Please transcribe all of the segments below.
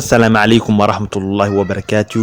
Asalaamu calaykum waraxmatullaahi wabarakaatu.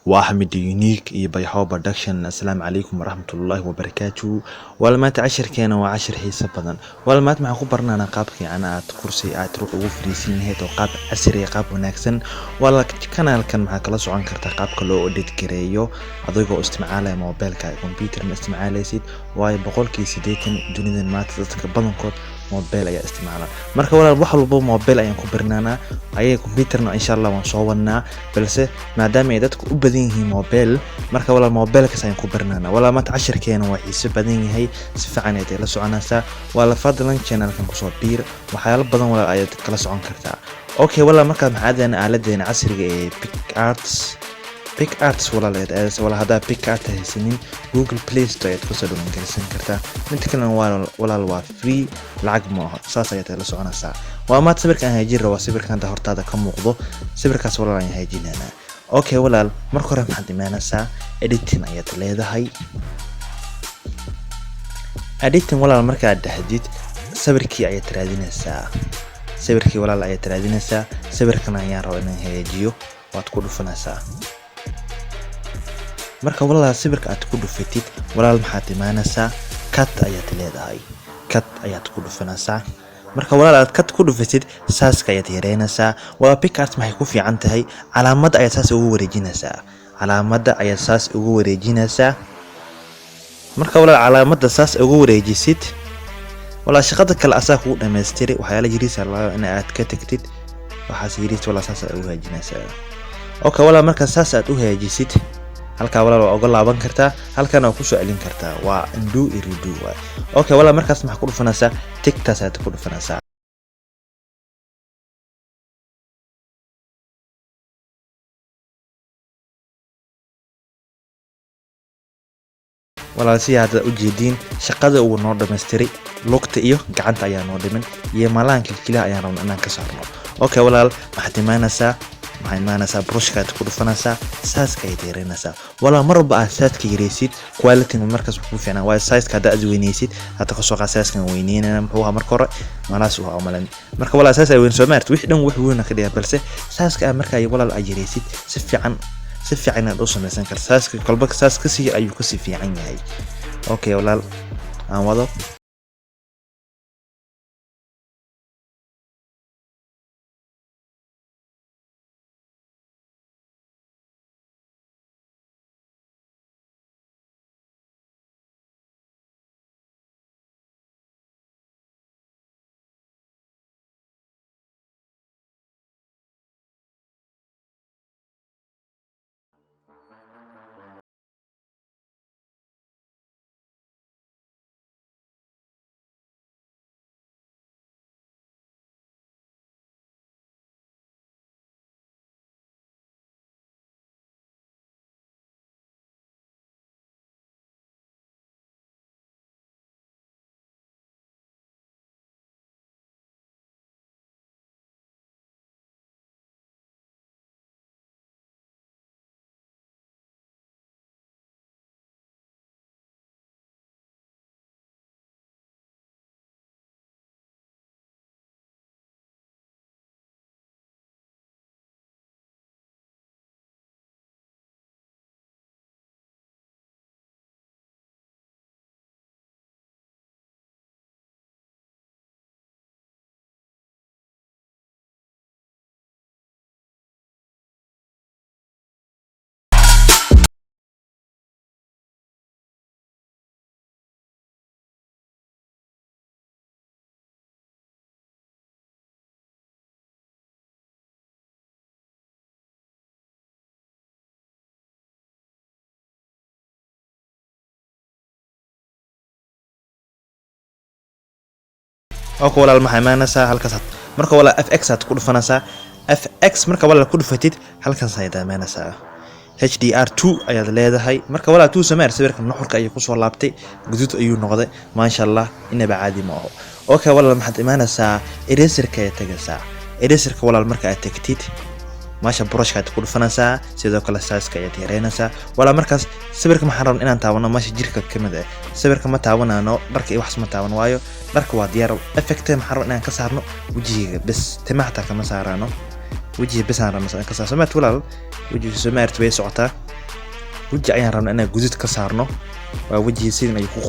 Waa Axmed Unique iyo Bayxo Production. Asalaamu calaykum waraxmatullaahi wabarakaatu. Walaal, maanta cashirkeena waa cashir xiiso badan. Walaal, maanta maxaan ku baranaynaa qaabka yacni aad kursi aad ruux ugu fariisin lahayd oo qaab casri ah, qaab wanaagsan. Walaal, kanaalkan maxaa kala socon kartaa qaabka loo edit gareeyo adigoo isticmaalaya mobilka, computer ma isticmaalaysid, waayo 80% dunidan maanta dadka badankood mobile ayaa isticmaalaan. Marka walaal, wax walbo mobile ayaan ku barnaanaa, ayaga computerna insha Allah waan soo wadnaa, balse maadaama ay dadku u badan yihiin mobile, marka walaal mobilekaas ayaan ku barnaanaa. Walaal, maanta cashirkeena waa xiiso badan yahay, si fiican ayaad la soconaysaa. Walaal, fadlan channelkan kusoo biir, waxyaalo badan walaal ayaad kala socon kartaa. Okay walaal, markaad maxaa aadayna aaladeena casriga ee PicsArt. PicsArt walaal ayaad aadaysa. Walaal, haddaa PicsArt haysanin, Google Play Store ayaad kusoo dhawaan kartaa. Mid kalena walaal waa free, lacag ma aha, saas ayaad la soconaysaa. Waa maanta sawirka aan hagaajin rabaa, sawirkan hadda hortaada ka muuqdo, sawirkaas walaal ayaan hagaajinaynaa. Okay walaal, marka hore maxaad imaanaysaa? Editing ayaad leedahay. Editing walaal markaad dhahdid, sawirkii ayaad raadinaysaa. Sawirkii walaal ayaad raadinaysaa. Sawirkan ayaan rabaa inaan hagaajiyo, waad ku dhufanaysaa. Marka walaal sawirka aad ku dhufatid, walaal maxaad imaanaysaa? Cut ayaad leedahay, cut ayaad ku dhufanaysaa. Marka walaal aad cut ku dhufatid, size-ka ayaad yareynaysaa. Walaal, PicsArt maxay ku fiican tahay? Calaamadda ayaad saas ugu wareejinaysaa, calaamadda ayaad saas ugu wareejinaysaa. Marka walaal calaamadda saas ugu wareejisid, walaal shaqada kale asaa kugu dhamaystiri. Waxyaala yariisa laga in aad ka tagtid, waxaas yariis walaal saas aad ugu hagaajinaysaa. Okay walaal, marka saas aad u hagaajisid, halkaa walaal waa uga laaban kartaa, halkan waa kusoo celin kartaa, waa undo iyo redo waay. Okay walaal, markaas maxaa ku dhufanaysaa? Tick-taas ayaad ku dhufanaysaa. Walaal, si hadda ujeediin, shaqada uu noo dhamaystiray, lugta iyo gacanta ayaa noo dhiman iyo malahan kilkilaha ayaan rabna inaan ka saarno. Okay walaal, waxaad imaanaysaa, maxaa imaanaysaa? Brushka aad ku dhufanaysaa, size-ka ayaad yareynaysaa. Walaal, mar walba aad size-ka yareysid, quality markaas kuu fiicnaa, waayo size-ka hadda aad weyneysid, hadda kasoo qaad size-kan weyneynana, muxuu ahaa marka hore? Malaas uu ahaa umalan. Marka walaal size ay weyn soo maartid, wixii dhan wax weyn ka dhigaa, balse size-ka aad markaa walaal aad yareysid, si fiican inaad u samaysan karto. Size-ka kolba size kasii ayuu kasii fiican yahay. Okay walaal, aan wado. Okay walaal, maxaa imaanaysaa? Halkaas marka walaal FX aad ku dhufanaysaa. FX marka walaal ku dhufatid, halkaas ayaad imaanaysaa, HDR 2 ayaad leedahay. Marka walaal 2 sameer, sawirka nuxurka ayuu kusoo laabtay, guduud ayuu noqday, maasha Allah, inaba caadi ma aho. Okay walaal, maxaad imaanaysaa? Eraserka ayaad tagaysaa. Eraserka walaal marka aad tagtid, maasha brushka aad ku dhufanaysaa, sidoo kale size-ka ayaad yareynaysaa. Walaal, markaas sawirka maxaan rabnaa inaan taabano? Meesha jirka ka mid ah sawirka ma taabanano, dharka iyo waxas ma taaban, waayo dharka waa diyaar. Effect maxaan rabnaa inaan ka saarno? Wejiga bes, timaha xataa kama saarano. Wejiga bes aan rabnaa ka saar. Soo maartid walaal, wejiga soo maartid way socotaa. Weji ayaan rabnaa inaan guduud ka saarno. Waa wejiga sidan ayuu ku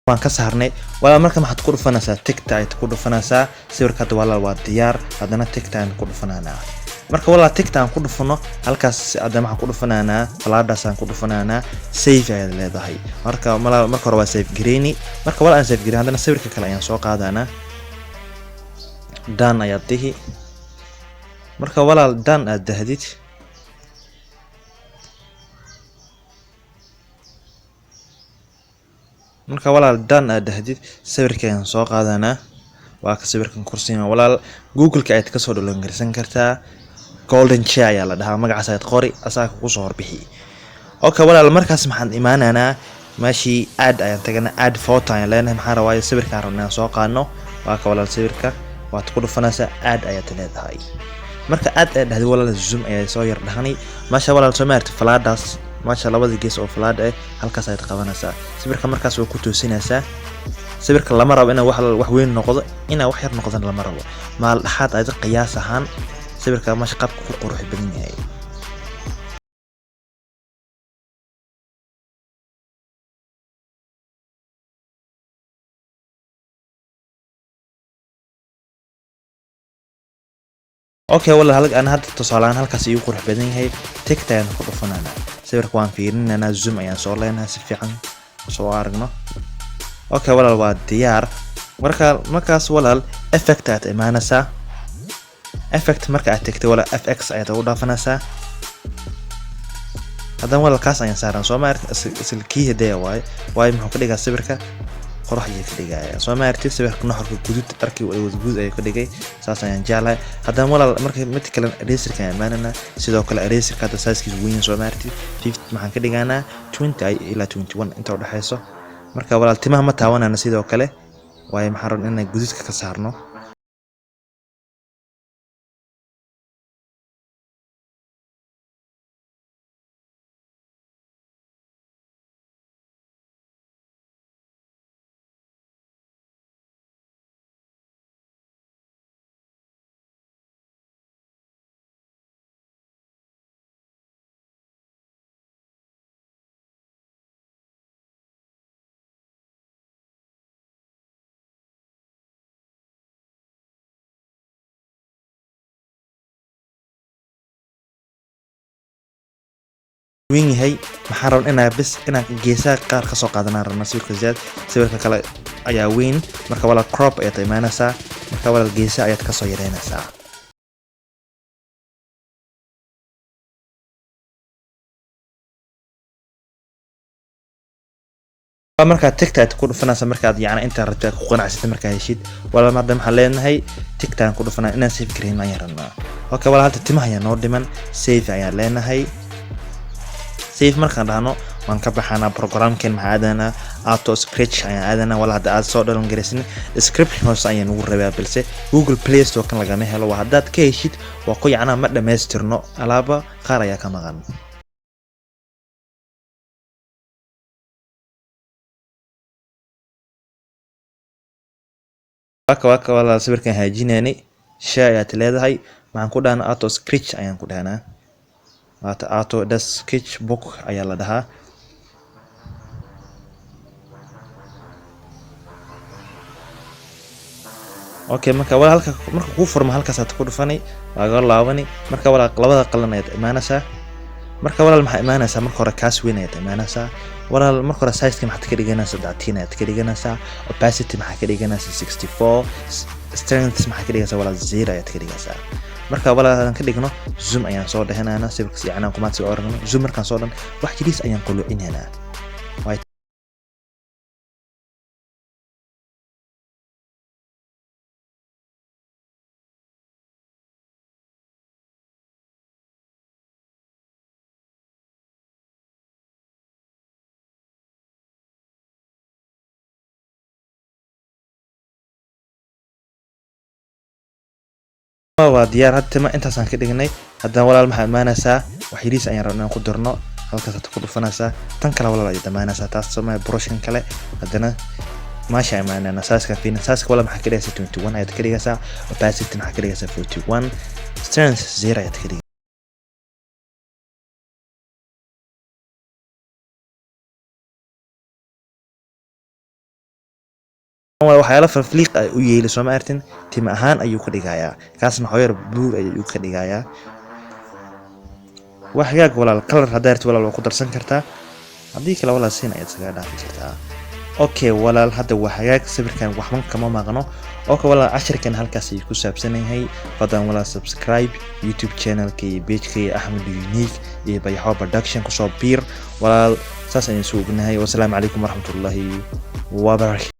waan ka saarnay walaal. Marka maxaad ku dhufanaysaa? Tickta ayaad ku dhufanaysaa. Sawirka hadda walaal waa diyaar. Haddana tickta ayaan ku dhufanaynaa. Marka walaal tickta aan ku dhufano halkaas, haddana waxaan ku dhufanaynaa falaadhaas aan ku dhufanaynaa. Save ayaad leedahay. Marka walaal marka hore waa save gareyni. Marka walaal aan save gareyn, haddana sawirka kale ayaan soo qaadanaa. Done ayaad dhihi. Marka walaal done aad dahdid, marka walaal done aad dhahdid, sawirka ayaan soo qaadanaa. Waa ka sawirkan kursiga walaal. Google-ka ayaad kasoo download garsan kartaa. Golden chair ayaa la dhahaa magacaas, ayaad qori, asaga kugu soo horbixi. Okay walaal, markaas maxaan imaanaynaa? Meeshii add ayaan taganaa. Add photo ayaan leenahay. Maxaa rabaayo? Sawirkaan rabnaa inaan soo qaadno. Waa ka walaal sawirka, waad ku dhufanaysaa, add ayaad leedahay. Marka add aad dhahdid walaal, zoom ayaa soo yar dhahani. Meesha walaal soo maartay falaadhaas, meesha labada gees oo falaadha ah, halkaas ayaad qabanaysaa. Sawirka markaas waa ku toosinaysaa. Sawirka lama rabo inaa wax weyn noqdo, inaa wax yar noqdana lama rabo. Maal dhexaad aad qiyaas ahaan sawirka meesha qaabka ku qurux badan yahay. Okay walaal, ana hadda tusaale ahaan halkaas igu qurux badan yahay. Tickta ayaan ku dhufananaa. Sawirka waan fiirinaynaa, zoom ayaan soo leenahay si fiican soo aragno. Okay walaal, waa diyaar. Marka markaas walaal effect ayaad imaanaysaa. Effect marka aad tagtay walaal, FX ayaad ugu dhaafanaysaa. Haddana walaal kaas ayaan saaran. Soo ma aragtid? Isla kii hadaya waaye. Waayo, muxuu ka dhigaa? Sawirka qorax ayuu ka dhigaya. Soo ma aragtid? Sawirka nuxurka guduud, dharkii wada guduud ayuu ka dhigay. Saas ayaan jeclahay. Haddana walaal marka mid kale eraserka ayaan imaanayna. Sidoo kale eraserka hadda sizekiisu weyn, soo ma aragtid? 50 maxaan ka dhigaynaa? 20 ilaa 21 inta u dhexeyso. Marka walaal timaha ma taawanayna sidoo kale, waayo maxaan rabnaa inaan guduudka ka saarno. Weyn yahay, maxaan rabnaa inaa bes inaan geesaha qaar kasoo qaadanaan rabnaa sawirka zaad. Sawirka kale ayaa weyn. Marka walaal crop ayaad imaanaysaa. Marka walaal geesaha ayaad kasoo yareynaysaa. Markaad tickta aad ku dhufanaysa, markaad yacni intaa rabta ku qanacsata, markaa heshid walaal, hadda maxaan leenahay? Ticktaan ku dhufanaa. Inaan save gareyn ayaan rabnaa. Okay walaal, hadda timaha ayaa noo dhiman. Save ayaan leenahay. Save markaan dhahno, waan ka baxanaa programkeen. Maxaa aadanaa? Auto Sketch ayaan aadanaa. Walaal hadda aad soo download garaysin, description hoose ayaan ugu rabaa, balse Google Play Store kan lagama helo. Waa haddaad ka heshid waa ku yacnaa ma dhammaystirno, alaaba qaar ayaa ka maqan. Waka walaal sawirkan hagaajinaynay. Share ayaad leedahay. Maxaan ku dhahnaa? Auto Sketch ayaan ku dhahnaa. Waata Auto Sketch Book ayaa la dhahaa. Okay, marka walaal halka marka kuu furmo, halkaas aad ku dhufani, waaga laabani. Marka walaal labada qalan ayaad imaanaysaa. Marka walaal maxaa imaanaysaa? Marka hore kaas weyn ayaad imaanaysaa. Walaal marka hore size maxaad ka dhiganaysaa? 13 ayaad ka dhiganaysaa. Opacity maxaa ka dhiganaysaa? 64. Strength maxaa ka dhiganaysaa walaal? 0 ayaad ka dhigaysaa. Marka walaal aan ka dhigno, zoom ayaan soo dhehanaynaa sawirka si yacni qumaad si u aragno. Zoom markaan soo dhan, wax jiriis ayaan qulucinaynaa. Waa diyaar. Hadda tima intaasaan ka dhignay. Haddana walaal, maxaa imaanaysaa? Wax yariis ayaan rabnaa inaan ku darno. Halkaas aad ku dhufanaysaa. Tan kale walaal ayaad imaanaysaa, taas samee, brushkan kale. Haddana maasha imaanana, size-ka fiirin. Size-ka walaal maxaa ka dhigaysaa? 21 ayaad ka dhigaysaa. Opacity maxaa ka dhigaysaa? 41. Strength 0 ayaad ka dhigaysaa. Waxyaalo farfliiq ay u yeeli, soo ma artin? Tima ahaan ayuu ka dhigayaa, kaasna xoyar blur ayuu ka dhigayaa. Waa hagaag walaal. Color haddaa rabtid walaal, waa ku darsan kartaa. Haddii kale walaal, siin ayaad iskaga dhaafi kartaa. Okay walaal, hadda waa hagaag, sawirkan waxban kama maqno. Okay walaal, cashirkan halkaas ayuu ku saabsan yahay. Fadlan walaal, subscribe YouTube channelka iyo pageka iyo Axmed Unique iyo Bayaxo Production kusoo biir walaal. Saas ayaan soo ognahay. Wasalaamu calaykum waraxmatullaahi wabarakatu.